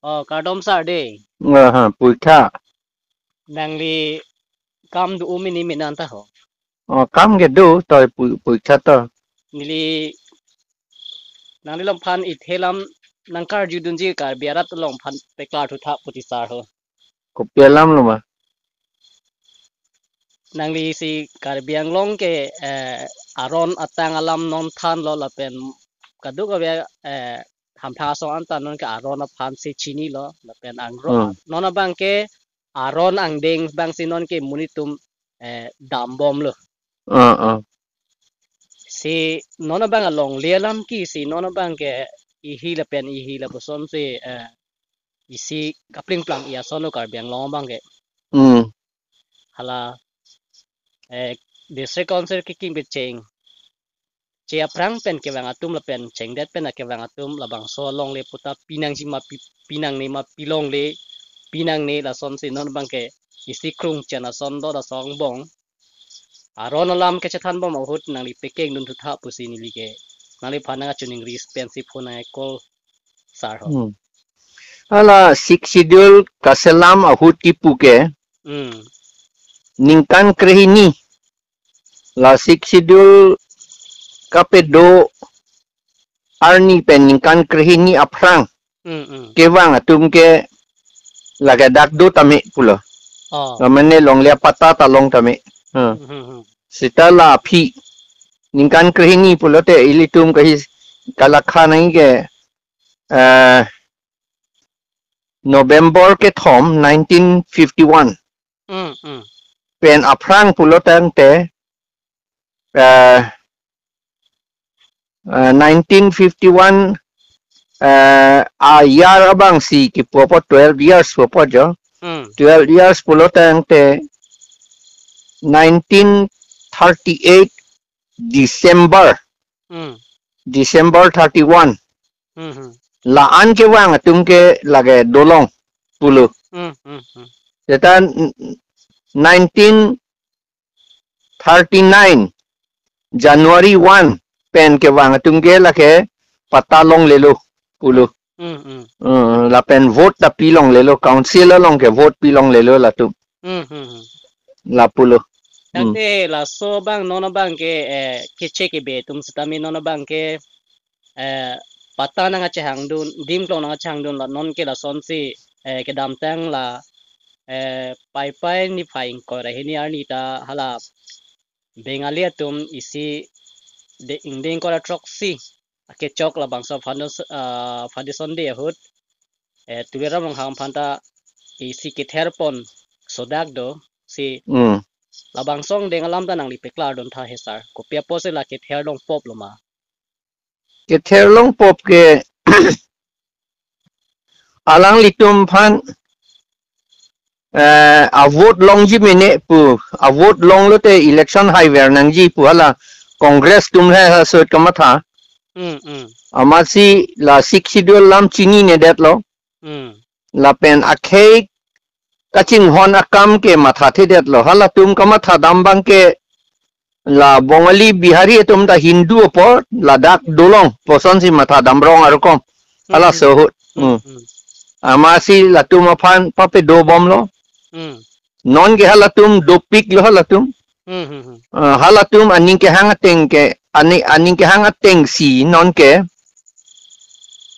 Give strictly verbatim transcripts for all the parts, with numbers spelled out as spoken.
Oh, kardom sir de. Aha, puitha. Nangli kam do-o mini mini anta ho. Oh, kam ke do, toi pu-, puitha to. Neli, nangli longphan ithe lam nangkarjudunji Karbi arat longphan peklar thutha puti sir ho. Kopi alam lo ma? Nangli si Karbi Anglong ke, eh, aron atang alam non thanlo lapen kadokave, eh, hamphang asong anta non ke aron aphan si chinilo lapen angro. Hmm. Non abang ke aron angdeng abang si non ke monit atum, eh, dambomlo. Ah, ah. Si non abang alongle alam ke si non abang ke ihi lapen ihi lapuson si, eh, isi kaplingplang i ason lo Karbi Anglong abang ke. Hmm. Hala, eh, District Council kekim kecheng, che aphrang pen kevang atum lapen chengdet pen akevang atum labangso alongle puta pinangji ma pi-, pinangne ma pilongle, pinangne lason si non abang ke isi krung chen ason do da song bong. Aron alam kechethanbom ahut nangli pekengdun thutha pusi neli ke nangliphan nangkachiningri pensi phone nang-call sir ho. Hmm. Hala Sixth Schedule kaselam ahut kipu ke. Hmm. Ningkan krehini. La Sixth Schedule kapedo arni pen ningkan krehini aphrang. Hmm, hmm. Kevang atum ke lake dak do tame pulo. Oh. Mane longle apatta ta long tame. Hmm. Hmm, hmm, hmm. Seta la aphi ningkan krehini pulote ilitum kahi kalakha nangji ke, eh, November kethom nineteen fifty-one. Mm, mm. Pen aphrang pulo tangte, eh, eh, nineteen fifty-one, eh, a-year abang si kipu apot twelve years pu apot jo. Mm. Twelve years pulo tangte nineteen thirty-eight December. Mm. December thirty-one. Mm, mm. La-an kevang atum ke lake dolong pulo. Mm, mm, mm. Seta n-, nineteen thirty-nine January one pen kevang atum ke lake patta longlelo pulo. Mm, mm. Eh, lapen vote ta pilonglelo, council along ke vote pilonglelo latum. Mm, mm, mm. La pulo. Hmm. Tangte laso abang non abang ke, eh, keche kebe atum sitame non abang ke, eh, patta nangkachehangdun, dim klong nangkachehangdun la non ke lasonsi, eh, kedamtang la, eh, Paipai niphai ingkoi ra hini arni ta hala Bengali atum isi de ingdeng ingkoi ra throksi akechok labangso foundation, ah, foundation day ahut, eh, Tuliram Ronghang aphan ta isi ketherpon sodak do si. Hmm. Labangso angdeng alam ta nangli peklardun tha he sir. Kopi apotsi la kether longpoplo ma? Kether longpop ke alanglitum aphan, eh, a-vote longji mene pu, a-vote longlote election haiver nangji pu hala Congress atum le ha sot kamatha. Mm, mm. Amatsi la Sixth Schedule alam chininedetlo. Mm. Lapen akhei kachinghon akam ke mathathedetlo. Halatum kamathadam abang ke la Bongali Bihari atum ta Hindu apot ladak dolong pusonsi mathadam rong arukom. Hala, hmm, so ahut. Hmm. Hmm. Hmm. Amatsi latum aphan papedobomlo. Hmm. Non ke halatum dopiklo halatum. Hmm, hmm, hmm. Ah, halatum aning kehang ateng ke, ani-, aning kehang atengsi non ke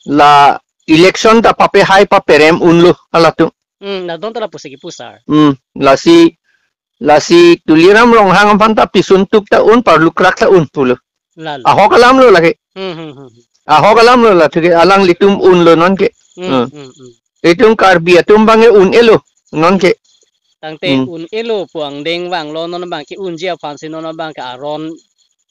la election ta papehai paperem unlo halatum. Hmm, na don ta lapusi kipu sir. Hmm, lasi, lasi Tuliram Ronghang aphan ta pisun tuk ta un, parlukrak ta un pulo. Lalo. Ahok alamlo lake. Hmm, hmm, hmm, hmm. Ahok alamlo la thuke alanglitum unlo non ke. Hmm, hmm, hmm, hmm. Itum Karbi atum abang ke un-elo non ke. Tangte, hmm, un-elo pu angdeng vanglo non abang ke unji aphansi non abang ke aron,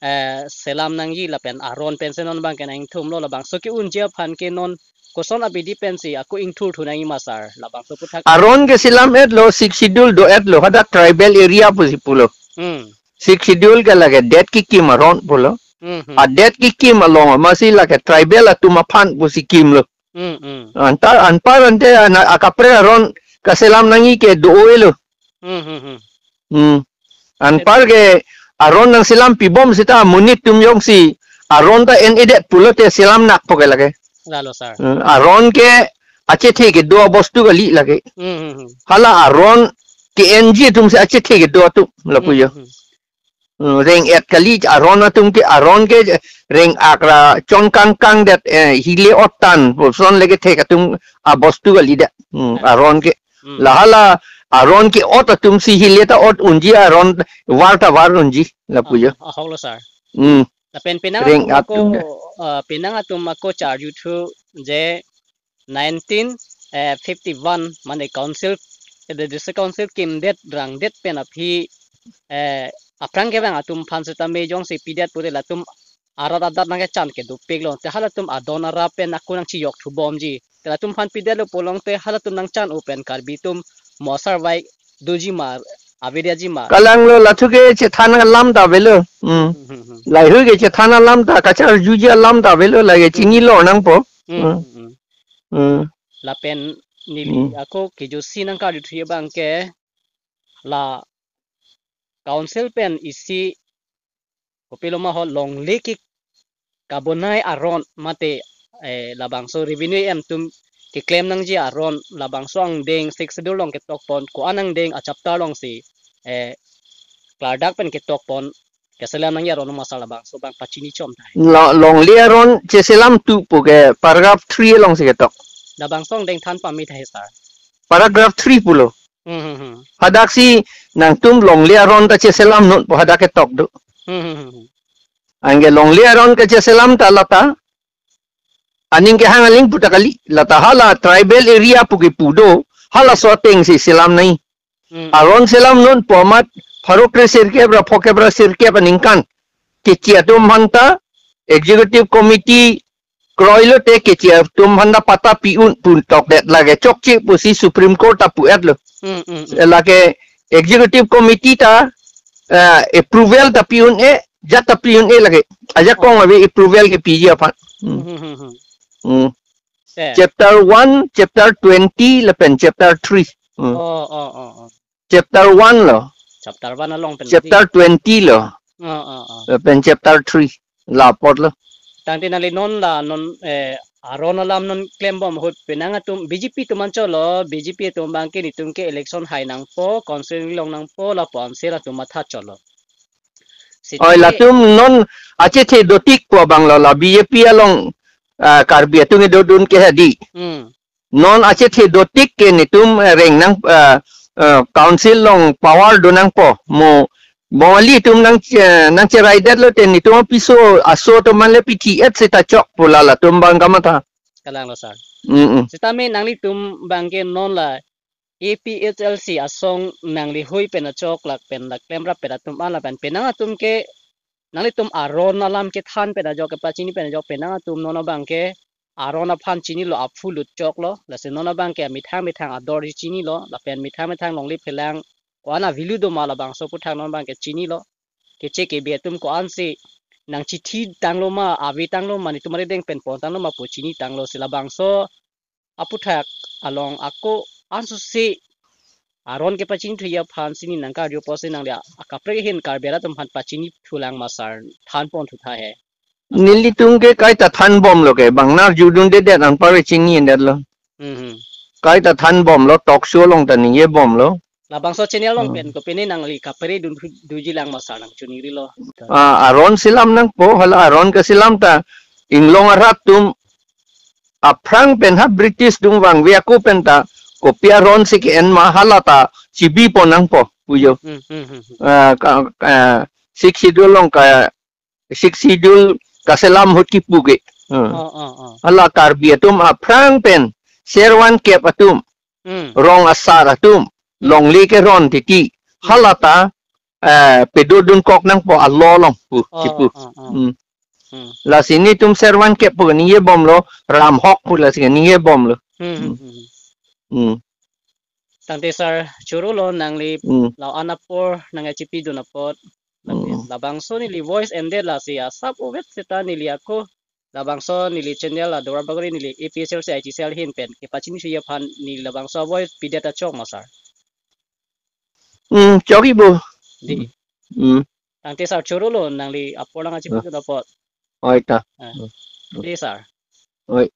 eh, selam nangji lapen aron pensi non abang ke nangthumlo labangso ke-unji aphan ke non koson abidi pensi ako ingthurthu nangji ma sir, labangso aputhak. Aron ke selam-etlo, Sixth Schedule do-etlo, hadak tribal area pusi pulo. Hmm. Sixth Schedule ke lake det kekim aron pulo. Hmm, hmm. A det kekim along amatsi lake tribal atum aphan pusi kimlo. Hmm, hmm. Antar, anpar ante ana, akaprek aron kaselam nangji ke do-elo. Hmm, hmm, hmm. Hmm. Anpar ke aron nangselam pibom seta monit atum jongsi aron ta en-edet pulote selam nakpo ke lake. Lalo sir. Hmm. Aron ke achethe kedo abostu kali lake. Hmm, hmm, hmm. Hala aron ke-enji atum si achethe kedo atum lapu jo. Hmm, hmm, hmm. Hmm, reng-et kali aron atum ke, aron ke reng-ak ra chon kangkang det, eh, hile ot tan puson leke thek atum abostu kali det. Hmm, aron ke. Hmm. La hala aron ke-ot atum si hile ta ot unji, aron var ta var unji lapu jo. Ah, ah, ahok lo sir. Hmm. Lapen penang reng atum ako, atum det. Ah, penang atum ako charju thu je nineteen, eh, fifty-one mane council, eh, the district council kimdet rangdet pen aphi, eh, aphrang kevang atum aphan setame jongsi pidet pute latum arat adat nangkechan ke dopik lo. Te halatum adon arap pen ako nangchijok thubomji. Te latum aphan pidetlo pulote halatum nangchan-o pen Karbi atum mo asarvai doji ma, avedetji ma. Kalang lo, lathu ke chethan alam ta avelo. Hmm. Hmm, hmm, hmm. Lahei ke chethan alam ta, kacharjuji alam ta avelo, lake chini lo nangpo. Hmm, hmm, hmm, hmm. Hmm. Lapen neli, hmm, ako kejutsi nangkarjuthu abang ke la council pen isi kopiloma ho longle ke kabonai aron mate, eh, labangso revenue em atum keklem nangji aron labangso angdeng Sixth Schedule along ketokpon ko-an angdeng a chapter alongsi, eh, klardak pen ketokpon keselam nangji aron ma sir, labangso abang pachini chom tahai. Lo-, longle aron cheselam tu pu ke paragraph three alongsi ketok. Labangso angdeng than pame tahai sir. Paragraph three pulo. Hmm, hmm, hmm. Hadaksi nangtum longle aron ta cheselam non pu hadak ketok do. Hmm, hmm, hmm, hmm. Anke longle aron kecheselam ta lata aning kehang aling pu ta kali, lata hala tribal area pu kepu do, halaso ateng si selam nangji. Hmm. Aron selam non pu amat pharo kre sirkep ra phokep ra sirkep aningkan keche atum aphan ta executive committee kroi lote keche atum aphan ta patta pi-un pu tokdet, lake chokche pusi Supreme Court ta pu-et lo. Hmm, hmm, hmm. Lake executive committee ta, eh, approval ta pi-un-e, jat ta pi-un-e lake. Ajakong ave approval kepiji aphan. Hmm. Hmm, hmm, hmm, hmm. Hmm. Eh. Chapter one, chapter twenty, lapen chapter three. Hmm. Oh, oh, oh, oh. Chapter one lo. Chapter one along pen. Chapter twenty lo. Oh, oh, oh. Lapen chapter three la apot lo. Tangte nangli non la non, eh, aron alam non klembom ahut penang atum B J P atum anchot lo, B J P atum abang ke netum ke election hai nangpo, council long nangpo, lapu ansi latum matha chot lo. Sita oi, ke latum non achethe dotik pu abang lo la B J P along, ah, Karbi atum kedodun ke hadi. Hmm. Non achethe dotik ke netum, eh, reng nang, eh, eh, council along power do nangpo. Mo, mo alitum nang, eh, nangcheraidet lote netum apiso aso atum an le pithi-et seta chok pu la latum abang kamatha. Kalang lo sir. Mm, mm. Sitame nanglitum abang ke non la A P H L C asong nangli hui pen achok lak pen la klemrap pen atum an lapen penang atum ke nanglitum aron alam kethan pen ajok kepachini pen ajok penang atum non abang ke aron aphan chinilo, aphu lut choklo, lasi non abang ke methang methang ador chinilo, lapen methang methang longle phelang ko-an a-value do ma labangso aputhak non abang ke chinilo. Keche kebe atum ko-ansi nangchithi tanglo ma, ave tanglo ma, netum arideng pen pon tanglo ma pu chini tanglo, si labangso aputhak along ako ansusi aron kepachini thuji aphan si neli nangkarju apotsi nangli akaprek ahin Karbi arat atum aphan pachini thulang ma sir, than pon thu tahai. Nelitum ke kaita thanbomlo ke, bang nang arjudundedet anparke chini-endet lo. Mhm. Kaita thanbomlo, talk show along ta ningjebomlo. Labangso channel along, hmm, pen kopine nangli kaphere dun duji lang ma sir, nangchiningrilo. Ah, aron selam nangpo, hala aron keselam ta inglong arat atum aphrang pen ha British atum vangve ako pen ta kopi aron si ke-en ma hala ta chibi pon nangpo pu jo. Hmm, hmm, hmm, hmm. Ah, ka, ah, Sixth Schedule along ka, Sixth Schedule kaselam ahut kipu ke. Hmm. Oh, oh, oh. Hala Karbi atum aphrang pen, Servan kep atum, hmm, rong asar atum, hmm, longle keron titi, hmm, hala ta, eh, pedodun kok nangpo a-law along pu, oh, chipu, oh, oh. Hmm. Hmm. Lasi netum Servan kep pu ningjebomlo, Ram Hok pu lasi ningjebomlo. Hmm, hmm, hmm, hmm. Hmm. Tangte sir, choro lo nangli, hmm, la-an apor nangkachipidun apot. Lapen, hmm, labangso neli voice endet lasi asap ovet seta neli ako labangso neli channel la Duarbagori neli A P H L C I T cell ahin pen kepachini thuji aphan neli labangso voice pidet ta chok ma sir. Hmm, chokji bo. Di. Hmm. Tangte sir choro lo nangli apor nangkachipidun apot. Oi ta. Ah. Hmm. Di sir. Oi.